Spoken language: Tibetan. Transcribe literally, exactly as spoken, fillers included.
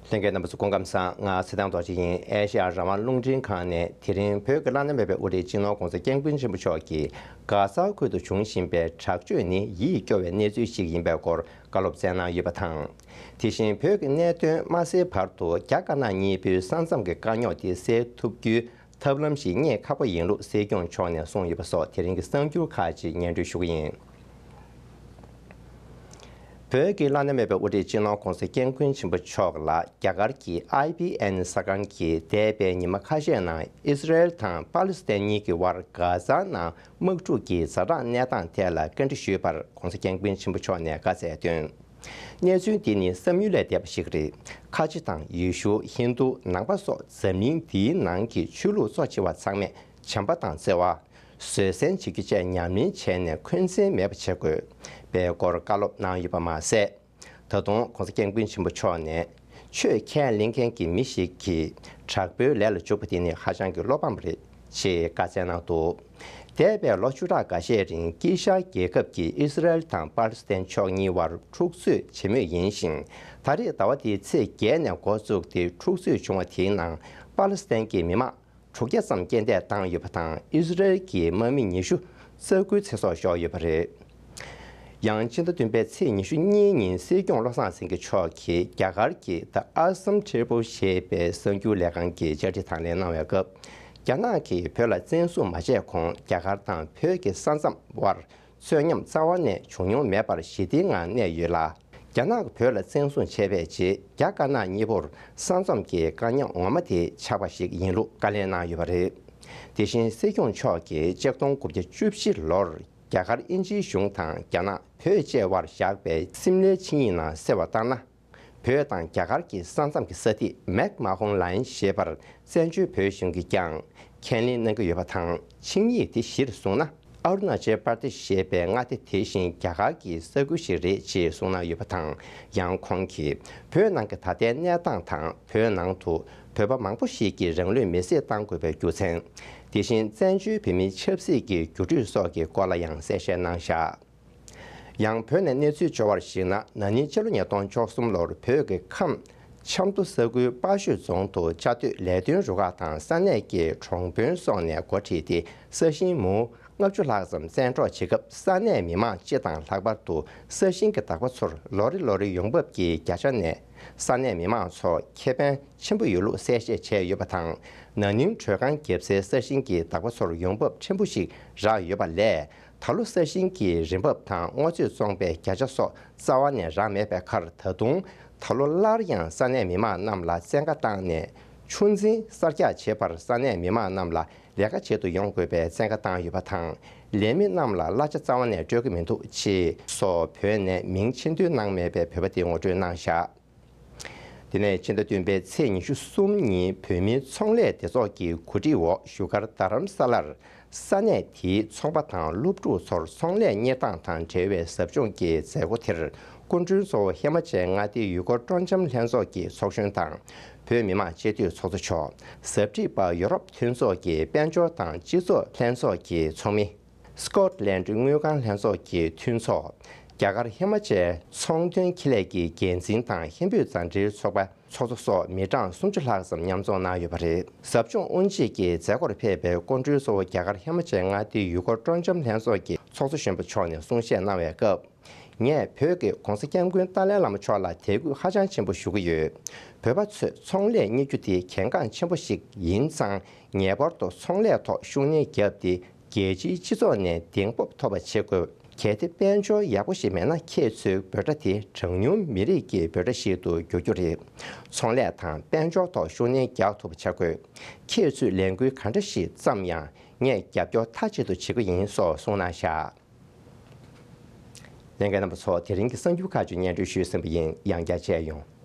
ལྷན་རྒྱས་རྣམ་པ་ཚོ་སྐུ་ཁམས་བཟང་། ང་ཚེ་བརྟན་རྡོ་རྗེ་ཡིན། ཨེ་ཤེ་ཡ་རང་དབང་རླུང་འཕྲིན་ཁང་ནས་དེ་རིང་བོད་ཀྱི་བླ་ན་མེད་པའི་དབུ་ཁྲིད་སྤྱི་ནོར་༸གོང་ས་༸སྐྱབས་མགོན་ཆེན་པོ་མཆོག་གིས་གྷ་ཛ་ཁུལ་དུ་འབྱུང་བཞིན་པའི་དྲག་སྤྱོད་ནི་ཡིད་སྐྱོ་བའི་གནས་ཚུལ་ཞིག་ཡིན་པའི་སྐོར་བཀའ་སློབ་སྩལ་གནང་ཡོད་པ་དང་། དེ་བཞིན་བོད་ཀྱི་གནད་དོན་མ་སེལ་བར་དུ་རྒྱ་དཀར་ནག་གཉིས་པོའི་ས་མཚམས་ཀྱི་དཀའ་རྙོག་དེ་སེལ་ཐུབ་རྒྱུའི་ཐབས་ལམ་ཞིག་རྙེད་ཁག་པོ་ཡིན་ལུགས་སྲིད་སྐྱོང་མཆོག་ནས་གསུངས་ཡོད་པ་སོགས་དེ་རིང་གི་གསར་འགྱུར་ཁག་ཅིག་སྙན་སྒྲོན་ཞུ་གི་ཡིན། བོད་ཀྱི་བླ་ན་མེད་པའི་དབུ་ཁྲིད་སྤྱི་ནོར་༸གོང་ས་༸སྐྱབས་མགོན་ཆེན་པོ་མཆོག་ལ་རྒྱ་གར་གྱི་ཨའི་པི་ཨེན་གསར་ཁང་གིས་འདས་པའི་ཉི་མ་ཁ་ཤས་ནང་ཨི་སི་རེལ་དང་པ་ལི་སི་ཐན་གཉིས་ཀྱི་དབར་གྷ་ཛ་ནང་དམག་འཁྲུག་གི་ཛ་དྲག་གནས་སྟངས་ཐད་ལ་བཀའ་འདྲི་ཞུས་པར་༸གོང་ས་༸སྐྱབས་མགོན་ཆེན་པོ་མཆོག་ནས་བཀའ་སྩལ་དོན། གནས་ཚུལ་འདི་ནི་བསམ་ཡུལ་ལས་འདས་པ་ཞིག་རེད། ཁ་ཆེ་དང་ཡེ་ཤུ། ཧིན་རྡུ། ནང་པ་སོགས་འཛམ་གླིང་འདིའི་ནང་གི་ཆོས་ལུགས་གཙོ་ཆེ་བ་ཚང་མས་བྱམས་པ་དང་བརྩེ་བ། བཟོད་བསྲན་བྱེད་རྒྱུ་བཅས་ཉམས་ལེན་བྱས་ནས་འཁོན་འཛིན་མེད་པ་བྱེད་དགོས་པའི་སྐོར་བཀའ་སློབ་གནང་ཡོད་པ་མ་ཟད། ད་དུང་༸གོང་ས་༸སྐྱབས་མགོན་ཆེན་པོ་མཆོག་ནས། ཆོས་ཁས་ལེན་མཁན་གྱི་མི་ཞིག་གིས་དྲག་པོའི་ལས་ལ་འཇུག་པ་དེ་ནི་ཧ་ཅང་གི་བློ་ཕམ་རེད། ཅེས་བཀའ་སྩལ་གནང་འདུག་འདས་པའི་ལོ་བཅུ་ཕྲག་འགའ་ཤས་རིང་དཀྱིལ་ཤར་རྒྱལ་ཁབ་ཀྱིས་ཨི་སི་རེལ་དང་པ་ལི་སི་ཐན་ཕྱོགས་གཉིས་བར་འཁྲུག་རྩོད་བྱེད་མུས་ཡིན་ཞིང་། ད་རེས་ཟླ་བ་འདིའི་ཚེས་བརྒྱད་ནས་འགོ་བཙུགས་ཏེ་འཁྲུག་རྩོད་བྱུང་བ་དེའི་ནང་པ་ལི་སི་ཐན་གྱི་མི་མང་དྲུག་བརྒྱ་ཙམ་རྐྱེན་འདས་བཏང་ཡོད་པ་དང་ཨི་སི་རེལ་གྱི་དམག་མི་ཉི་ཤུ་རྩ་དགུའི་ཚེ་སྲོག་ཤོར་ཡོད་པ་རེད། ཡང་སྤྱི་ཟླ་བདུན་པའི་ཚེས་ཉི་ཤུ་གཉིས་ཉིན་སྲིད་སྐྱོང་བློ་བཟང་སེང་གེ་མཆོག་གིས་རྒྱ་གར་གྱི་The Assam Tribune ཞེས་པའི་གསར་འགྱུར་ལས་ཁང་གི་བཅར་འདྲི་དང་ལེན་གནང་བའི་སྐབས། རྒྱ་ནག་གིས་བོད་ལ་བཙན་བཟུང་མ་བྱས་གོང་རྒྱ་གར་དང་བོད་ཀྱི་ས་མཚམས་དབར་རྩོད་ཉམས་རྩ་བ་ནས་བྱུང་མྱོང་མེད་པར་ཞི་བདེའི་ངང་གནས་ཡོད་ལ། རྒྱ་ནག་གིས་བོད་ལ་བཙན་བཟུང་བྱས་པའི་རྗེས་རྒྱ་དཀར་ནག་གཉིས་པོར་ས་མཚམས་ཀྱི་དཀའ་རྙོག་ངོ་མ་དེ་ཆགས་པ་ཞིག་ཡིན་ལུགས་བཀའ་ལན་གནང་ཡོད་པ་རེད། དེ་བཞིན་སྲིད་སྐྱོང་མཆོག་གིས་ཆིག་སྟོང་དགུ་བརྒྱ་བཅུ་བཞི་ལོར་རྒྱ་གར་དབྱིན་ཇིའི་གཞུང་དང་རྒྱ་ནག་བོད་བཅས་དབར་བཞག་པའི་སིམ་ལའི་ཆིངས་ཡིག་ནང་གསལ་བ་ལྟར་ན། བོད་དང་རྒྱ་གར་གྱི་ས་མཚམས་ཀྱི་ས་ཐིག་མེག་མ་ཧོང་ལའིན་ཞེས་པར་བཙན་བྱོལ་བོད་གཞུང་གིས་ཀྱང་ཁས་ལེན་གནང་གི་ཡོད་པ་དང་། ཆིངས་ཡིག་དེ་གཞིར་བཟུང་ན། ཨ་རུ་ན་ཅལ་པར་དེ་ཞེས་པའི་མངའ་སྡེ་དེ་བཞིན་རྒྱ་གར་གྱི་ས་ཁུལ་ཞིག་རེད་ཅེས་གསུངས་གནང་ཡོད་པ་དང་། ཡང་ཁོང་གིས་བོད་ནང་གི་ད་ལྟའི་གནས་སྟངས་དང་། བོད་ནང་དུ་བོད་པ་མང་པོ་ཞིག་གིས་རང་ལུས་མེར་སྲེག་བཏང་དགོས་པའི་རྒྱུ་མཚན། དེ་བཞིན་བཙན་བྱོལ་བོད་མིའི་ཆབ་སྲིད་ཀྱི་འགྱུར་འགྲོས་སོགས་ཀྱི་སྐོར་ལ་ཡང་གསལ་བཤད་གནང་བཞག་ཡང་བོད་ནས་གནས་ཚུལ་འབྱོར་བར་གཞིགས་ན། ན་ནིང་ཕྱི་ལོ་ཉིས་སྟོང་བཅུ་གསུམ་ལོར་བོད་ཀྱི་ཁམས་ཆབ་མདོ་ས་ཁུལ་དཔའ་ཤོད་རྫོང་དུ་བཅའ་སྡོད་ལས་དོན་རུ་ཁག་དང་ས་གནས་ཀྱི་གྲོང་དཔོན་སོགས་ནས་འགོ་ཁྲིད་དེ་ས་ཞིང་མུའུ་ལྔ་བཅུ་ལྷག་ཙམ་བཙན་འཕྲོག་བྱེད་སྐབས། ས་གནས་མི་མང་སྤྱི་དང་ལྷག་པར་དུ་ས་ཞིང་གི་བདག་པ་ཚོར་ལོ་རེ་ལོ་རེའི་ཡོང་འབབ་ཀྱི་བརྒྱ་ཆ་ནས་ས་གནས་མི་མང་ཚོར་ཁེ་ཕན་ཆེན་པོ་ཡོད་ལུགས་གསལ་བཤད་བྱས་ཡོད་པ་དང་། ན་ནིང་དྲོད་ཁང་བརྒྱབ་སའི་ས་ཞིང་གི་བདག་པ་ཚོར་ཡོང་འབབ་ཕྲན་བུ་ཞིག་རག་ཡོད་པ་ལས། ད་ལོ་ས་ཞིང་གི་རིན་འབབ་དང་སྔོ་ཚོད་བཙོང་པའི་བརྒྱ་ཆ་སོགས་རྩ་བ་ནས་རག་མེད་པའི་ཁར། ད་དུང་ད་ལོ་སླར་ཡང་ས་གནས་མི་མང་རྣམས་ལ་བཙན་བཀའ་བཏང་ནས། ཆུ་འཛིན་གསར་རྒྱག་བྱེད་པར་ས་གནས་མི་མང་རྣམས་ལ་ལས་ཀ་བྱེད་དུ་ཡོང་དགོས་པའི་བཙན་བཀའ་བཏང་ཡོད་པ་དང་། ལས་མི་རྣམས་ལ་གླ་ཆ་རྩ་བ་ནས་སྤྲོད་ཀྱི་མི་འདུག་ཅེས་སོགས་བོད་ནས་མིང་ཆེ་འདོན་གནང་མེད་པའི་བོད་པ་དེས་ངོ་སྤྲོད་གནང་བཞག་དེ་ནས་ཕྱི་ཟླ་བདུན་པའི་ཚེས་ཉི་ཤུ་གསུམ་ཉིན་བོད་མིའི་ཚོང་ལས་སྡེ་ཚོགས་ཀྱི་གོ་སྒྲིག་འོག་བཞུགས་སྒར་རྡ་རམ་ས་ལར་ས་གནས་དེའི་ཚོང་པ་དང་སློབ་ཕྲུག་ཚོར་ཚོང་ལས་གཉེར་སྟངས་དང་འབྲེལ་བའི་ཟབ་སྦྱོང་གི་མཛད་སྒོ་དེར། སྐུ་མགྲོན་གཙོ་བོ་ཧི་མ་ཅལ་མངའ་སྡེའི་ཡུལ་སྐོར་སྤྲོ་འཆམ་ལྷན་ཚོགས་ཀྱི་ཚོགས་གཞོན་དང་། བོད་མི་མང་སྤྱི་འཐུས་ཚོགས་གཙོ་མཆོག་ཟབ་ཁྲིད་པ། ཡོ་རོབ་མཐུན་ཚོགས་ཀྱི་དཔལ་འབྱོར་དང་སྤྱི་ཚོགས་ལྷན་ཚོགས་ཀྱི་ཚོགས་མི། སི་ཀོཊ་ལན་ཌི་དངུལ་ཁང་ལྷན་ཚོགས་ཀྱི་མཐུན་ཚོགས། རྒྱ་གར་ཧི་མ་ཅལ་ཚོང་དོན་ཁེ་ལས་ཀྱི་འགན་འཛིན་དང་ཧིན་བོད་མཛའ་འབྲེལ་ཚོགས་པ་ཚོགས་གཙོ་སོགས་མི་གྲངས་སུམ་ཅུ་ལྷག་ཙམ་མཉམ་འཛོམས་གནང་ཡོད་པ་རེད། ཟབ་སྦྱོང་དབུ་འབྱེད་ཀྱི་མཛད་སྒོར་ཕེབས་པའི་སྐུ་མགྲོན་གཙོ་བོ་རྒྱ་གར་ཧི་མ་ཅལ་མངའ་སྡེའི་ཡུལ་སྐོར་སྤྲོ་འཆམ་ལྷན་ཚོགས་ཀྱི་ཚོགས་གཙོ་གཞོན་པ་མཆོག་ནས་གསུང་བཤད་གནང་བའི་སྐབས། ངས་བོད་ཀྱི་༸གོང་ས་༸སྐྱབས་མགོན་ཏཱ་ལའི་བླ་མ་མཆོག་ལ་དད་གུས་ཧ་ཅང་ཆེན་པོ་ཞུ་གི་ཡོད། བོད་པ་ཚོས་ཚོང་ལས་གཉེར་རྒྱུ་དེ་གལ་འགངས་ཆེན་པོ་ཞིག་ཡིན་ཙང་། ངེས་པར་དུ་ཚོང་ལས་ཐོག་ཤུགས་སྣོན་བརྒྱབ་སྟེ། རྒྱལ་སྤྱིའི་སྤྱི་ཚོགས་ནས་གདེང་སྤོབས་ཐོབ་པ་བྱེད་དགོས། གལ་ཏེ་དཔལ་འབྱོར་ཡག་པོ་ཞིག་མེད་ན། ཁྱེད་ཚོའི་འབོད་སྒྲ་དེ་གྲངས་ཉུང་མི་རིགས་ཀྱི་འབོད་སྒྲ་ཞིག་ཏུ་འགྱུར་རྒྱུ་རེད། ཚོང་ལས་དང་དཔལ་འབྱོར་ཐོག་ཤུགས་སྣོན་རྒྱག་ཐུབ་པ་བྱ་དགོས། ཁྱེད་ཚོས་ལས་འགུལ་ག་འདྲ་ཞིག་བརྩམས་ཡང་། ངས་རྒྱབ་སྐྱོར་མཐའ་གཅིག་ཏུ་བྱེད་ཀྱི་ཡིན། སོགས་གསུངས་གནང་བཞག་ལྷན་རྒྱས་རྣམ་པ་ཚོ། དེ་རིང་གི་གསར་འགྱུར་ཁག་ཅིག་སྙན་སྒྲོན་ཞུས་ཟིན་པ་ཡིན། ཡང་བསྐྱར་མཇལ་ཡོང་།